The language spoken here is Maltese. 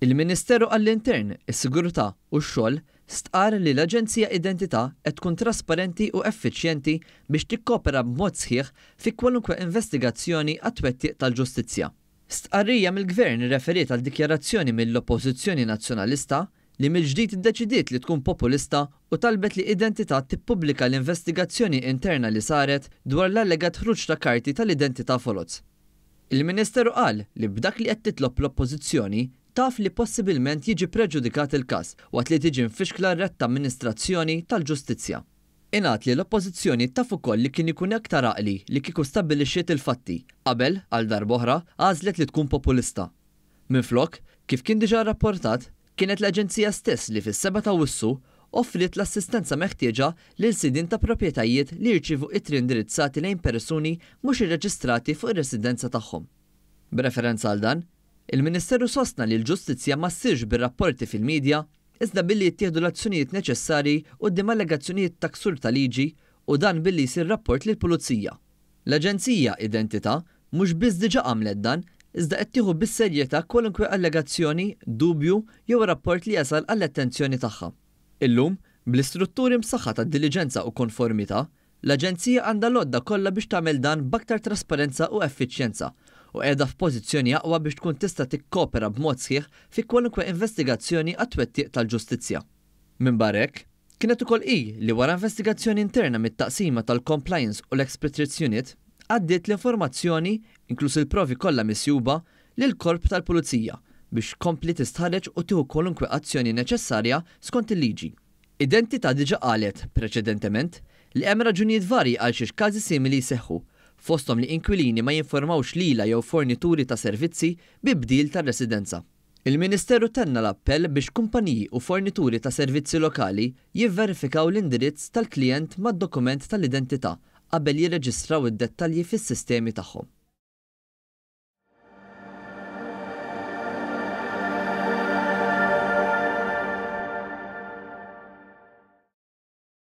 Il-Ministeru għall-Intern, is-Sigurtà u x-Xogħol stqarr li l-Aġenzija Identità qed tkun trasparenti u effiċjenti biex tikkopera b'mod sħiħ fi kwalunkwe investigazzjoni għat-twettiq tal-ġustizzja. Stqarrija mill-Gvern irreferiet għal dikjarazzjoni mill-Oppożizzjoni Nazzjonalista li mill-ġdid iddeċidiet li tkun populista u talbet li Identità tippubblika l-investigazzjoni interna li saret dwar l-allegat ħruġ ta' karti tal-identità foloz. Il-Ministeru qal li b'dak li qed titlob l-Oppożizzjoni taf li possibilment jiġi preġudikat il-każ waqt li tiġi mfixkla r-retta amministrazzjoni tal-ġustizzja. Ingħad li l-Oppożizzjoni taf ukoll li kien ikun aktar għaqli li kieku stabbilixxiet il-fatti, qabel, għal darb'oħra, għażlet li tkun populista. Minflok, kif kien diġà rrapportat, kienet l-Aġenzija stess li fis-7 t'Awwissu offriet l-assistenza meħtieġa lil sidien ta' proprjetajiet li jirċievu ittri indirizzati lejn persuni mhux irreġistrati fuq ir-residenza tagħhom. B'referenza għal dan, il-Ministeru sostna li l-ġustizzja ma ssirx bir-rapporti fil-midja iżda billi jittieħdu l-azzjonijiet neċessarji quddiem allegazzjonijiet ta' ksur ta' liġi u dan billi jsir rapport lill-Pulizija. L-Aġenzija Identità mhux biss diġà għamlet dan, iżda qed tieħu bis-serjetà kwalunkwe allegazzjoni, dubju jew rapport li jasal għall-attenzjoni tagħha. Illum, bl-istrutturi msaħħa ta' diliġenza u konformità, l-Aġenzija għandha l-għodda kollha biex tagħmel dan b'aktar trasparenza u effiċjenza u qiegħda f'pożizzjoni aqwa biex tkun tista' tikkopera b'mod sħiħ fi kwalunkwe investigazzjoni għat-twettiq tal-ġustizzja. Minbarra hekk, kienet ukoll hi li wara investigazzjoni interna mit-Taqsima tal-Compliance u l-Expatriates Unit, għaddiet l-informazzjoni, inkluż il-provi kollha misjuba, lill-Korp tal-Pulizija biex tkompli tistħarreġ u tieħu kwalunkwe azzjoni neċessarja skont il-liġi. Identità diġà qalet, preċedentement, li hemm raġunijiet varji għalxiex każi simili jseħħu, fosthom li inkwilini ma jinformawx lilha jew fornituri ta' servizzi bi bdil tar-residenza. Il-Ministeru tenna l-appell biex kumpaniji u fornituri ta' servizzi lokali jivverifikaw l-indirizz tal-klijent mad-dokument tal-identità qabel jirreġistraw id-dettalji fis-sistemi tagħhom.